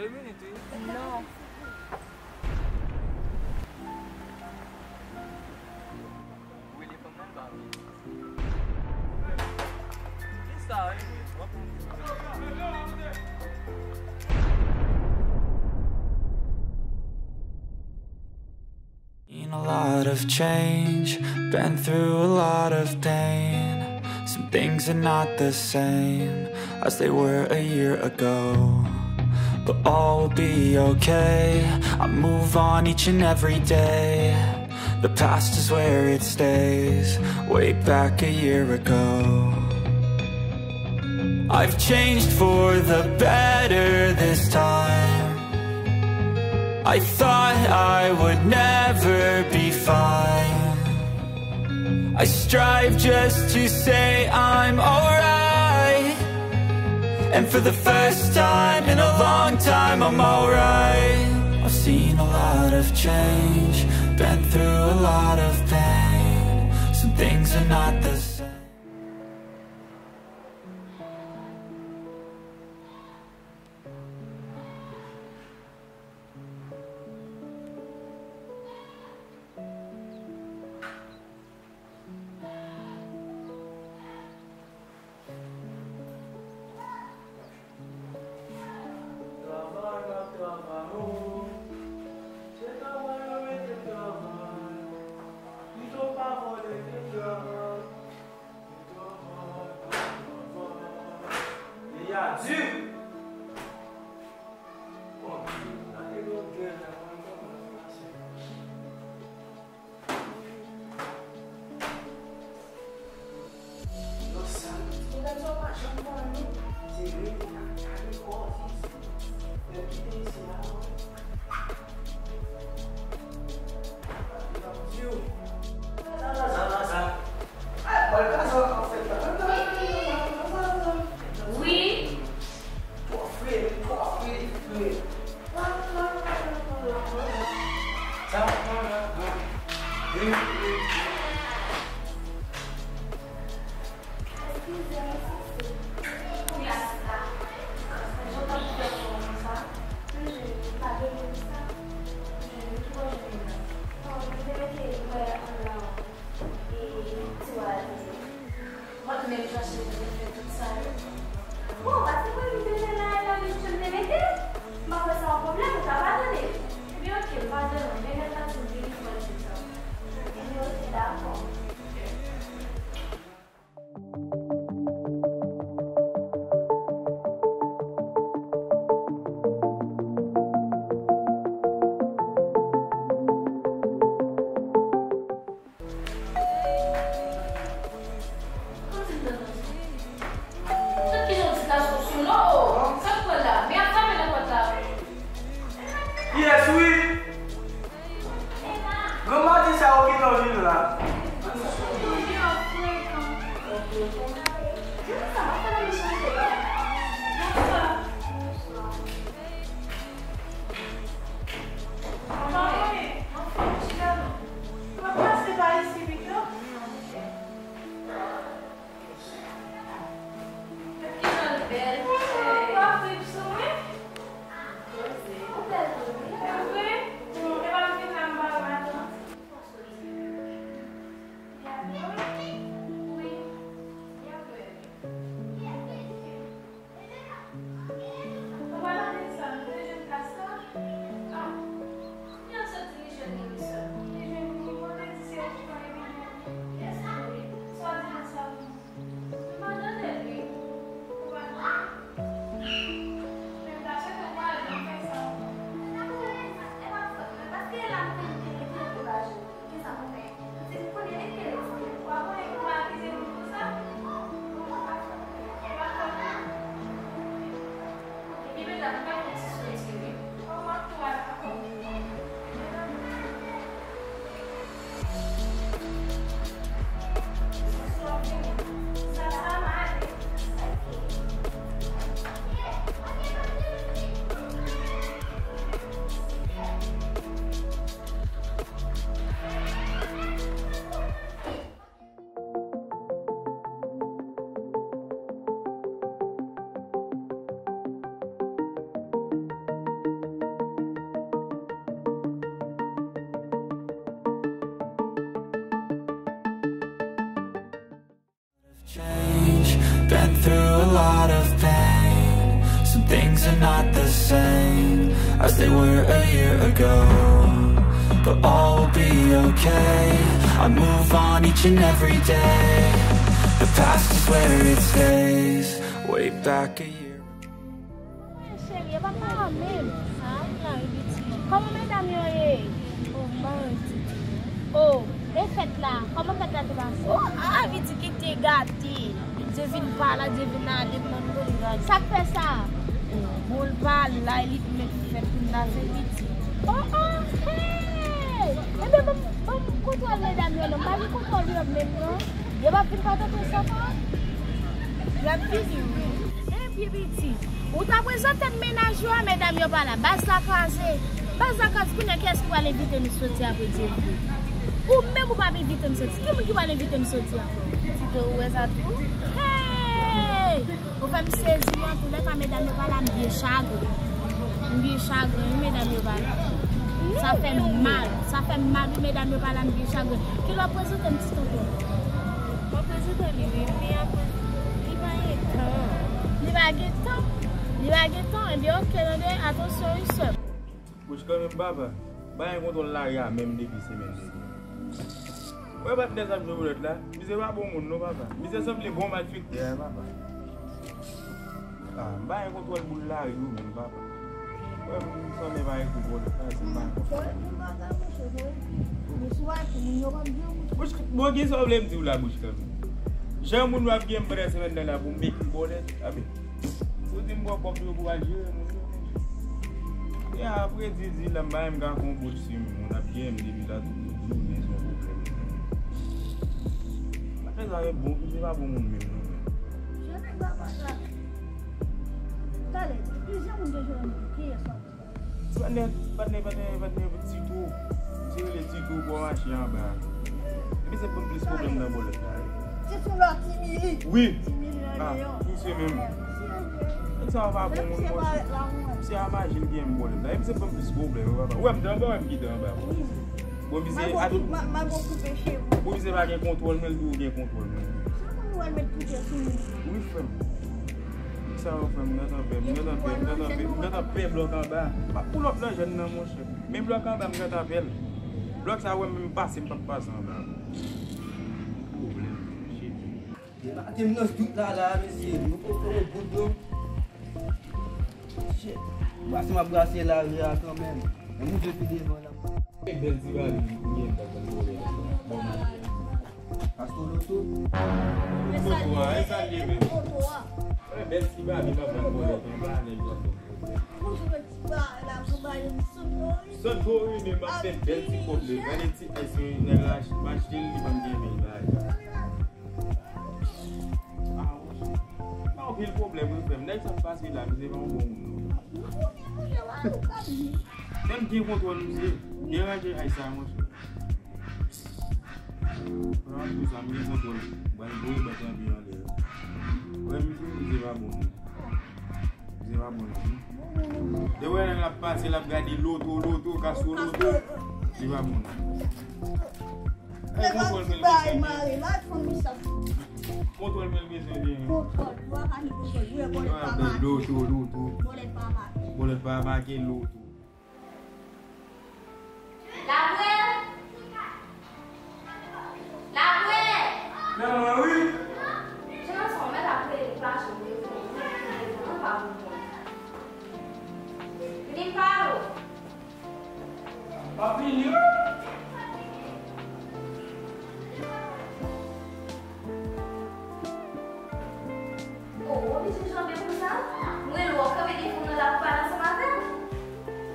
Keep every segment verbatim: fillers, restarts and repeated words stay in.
Non. Ou rele fanm nan, li pa vle. Ki sa, wi, men? W ap Seen a lot of change, been through a lot of pain. Some things are not the same as they were a year ago. But all will be okay. I move on each and every day. The past is where it stays, way back a year ago. I've changed for the better this time. I thought I would never be fine. I strive just to say I'm alright. And for the first time in a long time, I'm alright. I've seen a lot of change, been through a lot of pain. Some things are not the same. Travay, m ap travay, o. Se travay yo mete m travay. Pito pa vòlè, men travay. Travay, travay, travay. Peyi a di. Bon, gade yon gèl la, mwen kòmanse pase. Yo sal. Ou gade sa, w pa janm konnen, non. Se rete nan kale kò, se, se, se kite isi la, non. Yo. Sa, sa, sa, sa, sa. Wi. Mwen t menm chache pou te fè tout sa yo. Bon, paske mwen vin te fè la, la, li te mete. M pa kwè sa yon pwoblèm, ou ka padone. Ebyen, oke, m padone w, men mèt la di m vini fò l di sa. Ebyen, oke, dakò. Kiyès wi? Granmadi sa yo gentan vin la. Mwen pase pa isi pito. Gad kijan l bèl, cheri. W ap viv sou mwen? Poze. Ou bèl tou, wi. Vre? Bon, e pa m fin la, m ba w matant. Ou soti. Wi. Wi. Ou pa tande sa, nou te jwenn kas la? Ah. Kounye a soti li jwenn li, wi, sè. Li jwenn li, kote di se ou ki konnen li jwenn li? Kiyès ki konnen? Sa w di nan sa pou mwen? Mwen pa tande l, wi. Ou pa tande? Men m ta swete w pa al nan fè sa ankò. E pa fòt mwen, paske la m te, te, te, te pa jwenn li. Kisa pou fè? Pitit, konnen li te lòs, ou pa konnen pou w akize moun konsa? Bon, pa fòt mwen. E pa fòt mwen. Epi, medam, pa fè ti soti, wi. Bon, m ap tou al ankò. Been through a lot of pain. Some things are not the same as they were a year ago. But all will be okay. I move on each and every day. The past is where it stays. Way back a year ago. Cheri, e pa paran menm. Kòman medam yo ye? Oh, e fèt la? Kòman fèt la te pase? Oh, ah, Viti ki te gate. Li vin pa la, li vin ale, m nan gwo li gade. Sa k fè sa? Oh, bon, l pa la, li t met fèt pou n ta fè Viti. Oh, oh, hey! Ebyen, ban m, ban m kontwòl medam yo, non. M pa gen kontwòl yo menm, non. Yo p ap vin pa tankou sa, non. Y ap vini, wi. Epi, Viti, ou ta prezante m mennaj yo a, medam yo pa la. Baz la kraze. Baz la kraze, kounye a, kiyès ki pral envite m soti apre Dyevre? Ou menm ou p ap envite m soti. Ki moun ki pral envite m soti ankò? Tito, ou wè sa tou? Hey! Ou fè m sezi, antouka, medam yo pa la, m byen chagren. M byen chagren, wi, medam yo pa la. Sa fè m mal. Sa fè m mal, wi, medam yo pa la, m byen chagren. Kilè w ap prezante m ti tonton? Mwen prezante li, wi, men apre, li pa gen tan. Li pa gen tan? Li pa gen tan? Ebyen, oke, tande, atansyon, wi, sè m. Bouch kanmenm, papa. Bay kontwòl lari a menm depi semèn dènye. Wè patnè sa ap jwe boulèt la. Misye pa bon moun, non, papa. Misye sanble bon malfektè, wi, papa. Ah, m pa gen kontwòl boul lari yo menm, papa. Wè, m sanble pa ekri boulèt la, se m pa gen kontwòl. Bouch, bon, ki sa w vle m di w la, bouch kanmenm? Jan moun yo ap gen m pandan semèn nan la pou m ekri boulèt, abe. Ou di m bò kòb yo pou al jere moun yo. E apre di di la, m pa menm ka fè yon bout si moun ap gen m depi la, tout jounen se yon pwoblèm. Patnè sa e bon, misye pa bon moun menm, non, men. Jere nèg la pa sa. Talè, plizyè moun te jwenn kiyès la. Patnè, patnè, patnè, patnè, Tito. Misye rele Tito, bò mache anba a. Misye ban m plis pwoblèm nan boulèt la, wi. Se sou lò Ti Mili. Wi. Ti Mili nan Leyon. Ah, misye menm. Nèg sa yo pa bon moun, monchè. Misye a maji l gen m boulèt la. E misye ban m plis pwoblèm, wi, papa. Ou wè m te anba, ou wè m kite anba. Bon, misye a tout. Bon, misye pa gen kontwòl mwen, l tou gen kontwòl mwen. Wi, frè m. Sa yo fè m gentan pè, m gentan pè, m gentan pè, m gentan pè blòk anba. M ap pull up nan jèn nan, monchè. Men blòk anba, m gentan pè l. Blòk sa wè m menm pase, m p ap pase anba. Pwoblèm, shit. Debake m nan street la, la, mesye. Yo poko fè yon bout, non. Shit. Brase m ap brase lari a kanmenm. Yon moun vin pi devan la. E bèl ti bari m gen nan vann vòlè la. Bon maten. Astro Loto. Loto a, e sa l ye menm? E bèl ti bari m ap vann vòlè anba nèg yo ap vann vòlè. Santori menm ap fè bèl ti kòb li. Gade ti ice nèg la ach-, m achte l, li ban m gen men bagay. Ah, monchè. Pa anpil pwoblèm, wi, frè m. Nèg sa ap pase la, misye pa yon bon moun, non. Menm gen kontwòl, misye. Deranje ay sa, monchè. Pran tou sa, m gen kontwòl. Ban voye bat anpil anlè. Wè, misye, misye pa bon, non. Misye pa bon, non. Lè wè nèg la ap pase, l ap gade loto, loto, kastro, loto. Li pa bon, non. Ay, kontwòl mwen bezwen gen. Kontwòl mwen bezwen gen. Kontwòl, ou pa ka gen kontwòl. Ou wè bòlèt pa make. Loto, loto. Bòlèt pa make. Bòlèt pa make, loto. Laprè! Laprè! Nan mwen, wi. Jan sa w mèt ap rele, pa janm reponn. Mwen pa reponn. Vin pale w. Papi, yo! Oh, w oblije janbe konsa? M rele w, w ap kanpe devan m nan la pou pale ansanm avè m?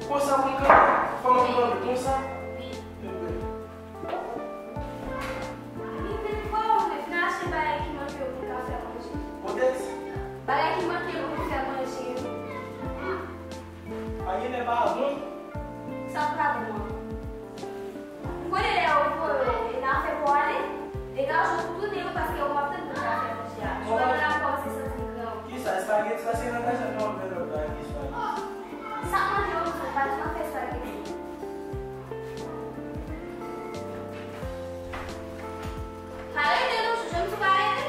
Konsa pou m kanpe? Fò m ap kanpe konsa? Wi. Enben. Vin, vin, vin, vin achte bagay ki manke yo pou n ka fè manje. Kote? Bagay ki manke yo pou n fè manje, wi. A, genlè pa bon. Sa pa bon an? M konnen lè yo voye w, e nan afè pa w ale, degaje w pou tounen yo, paske yo p ap tann pou n ta fè manje a. Sou nan la kòmanse santi l pran w. Kisa, espageti? Paske nan kay sa nou ap fè lòt bagay ki espageti. Sa k manke yo, m pa t nan fè espageti. Pa rete non, Jojo, m di w pa rete.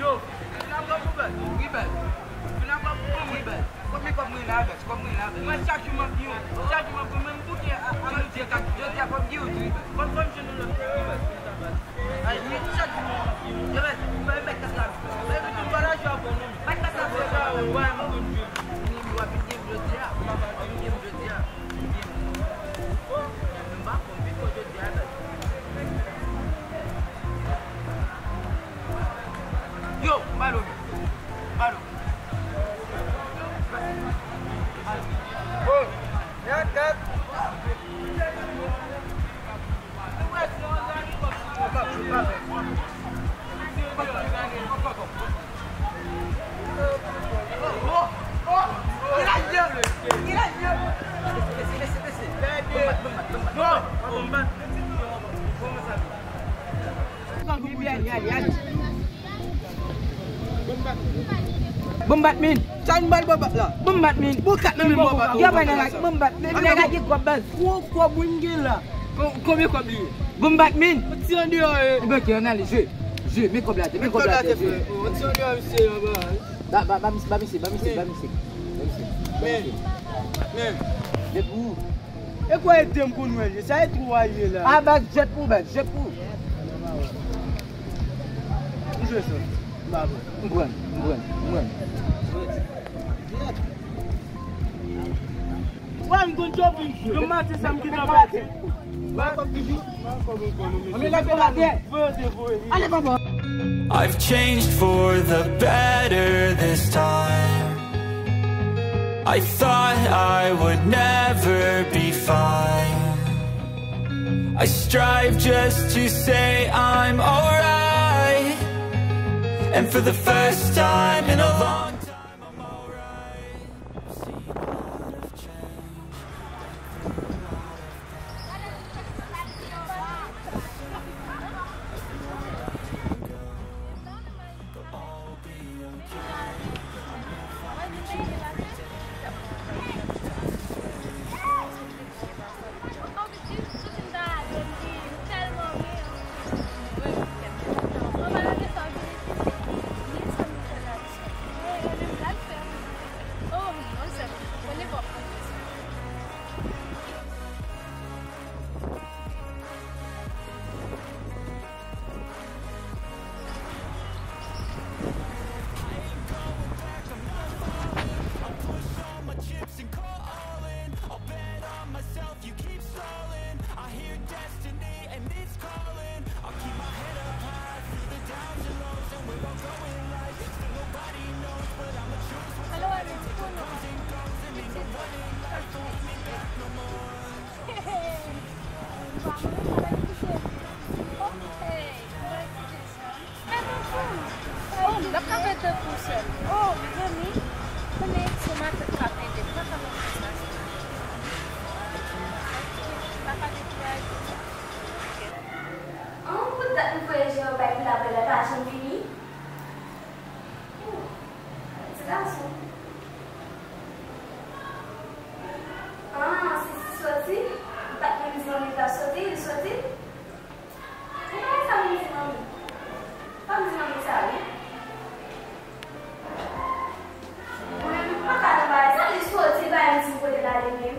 Yo, vin ap pran pou bèl. Wi, bèl. Vin ap pran pou bèl. Konbyen kòb mwen la, bèl? Kòb mwen la, bèl. Mwen, chak jou m ap di w. Chak jou m ap di w, menm bouke a, a, jodi a, jodi a, fò m di w, wi, bèl. Fò m, fò m jwenn yon lòt, wi, bèl. Ay, men chak jou m ap di w. Yo, bèl, bèl, bèl, kat la. Bèl, bèl, bèl, la jwa bon, non. Bèl, kat la, bèl, bèl, bèl, bèl, bèl, bèl, bèl, jodi a. Jodi a. Yo, balo, balo. Bon bat min. Sa nou bal bon bat la? Bon bat min. Bon kat nan men bon bat. Yo bay nan la, bon bat. Men nèg la gen kòb baz. Gwo kòb wi m gen la. Ko-, konbyen kòb li ye? Bon bat min. Ti an deyò e. Ebyen, ok, ann ale, jwe. Jwe, men kòb la te, men kòb la te, jwe. Ti an deyò misye anba. Ba, ba, ba misye, ba misye, ba misye, ba misye. Ba misye. Ba misye. Men. Men. Jwe pou ou. E kwa ede m pou nou, sa e twò a ye la. A, baz, jwe pou ou, baz, jwe pou ou. M jwe sa. M pa bon. M pran, m pran, m pran. Wè, m konn chòping. Yon maten sa m gentan pèdi. Wè, kòb toujou. Ann leve la tè. Voye, voye. Ale, papa. I've changed for the better this time. I thought I would never be fine. I strive just to say I'm alright. And for the first time in a long time, I'm alright. I've seen a lot of change. Oh, mezanmi, konnen se maten k ap ede m, pa ka nan konsa. Pa ka dekouraje. An, pou dat m voye Jewova bay pou lapè la, pa janm vini. Ti gason. Ah, Sisi soti. M pa t menm di manmi l t ap soti, li soti. Ou pa wè sa m di manmi? Pa m di manmi sa, wi. Mwen menm, m pa ka nan bagay sa, li soti, li pa menm di m kote l ale menm.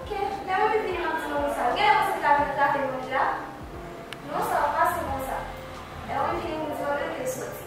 Ok, lè manmi vini, m ap di manmi sa. Ou genlè panse li ta vin atake manmi la? Non, sa pa pase konsa. Lè manmi vini, m di manmi l ke l soti.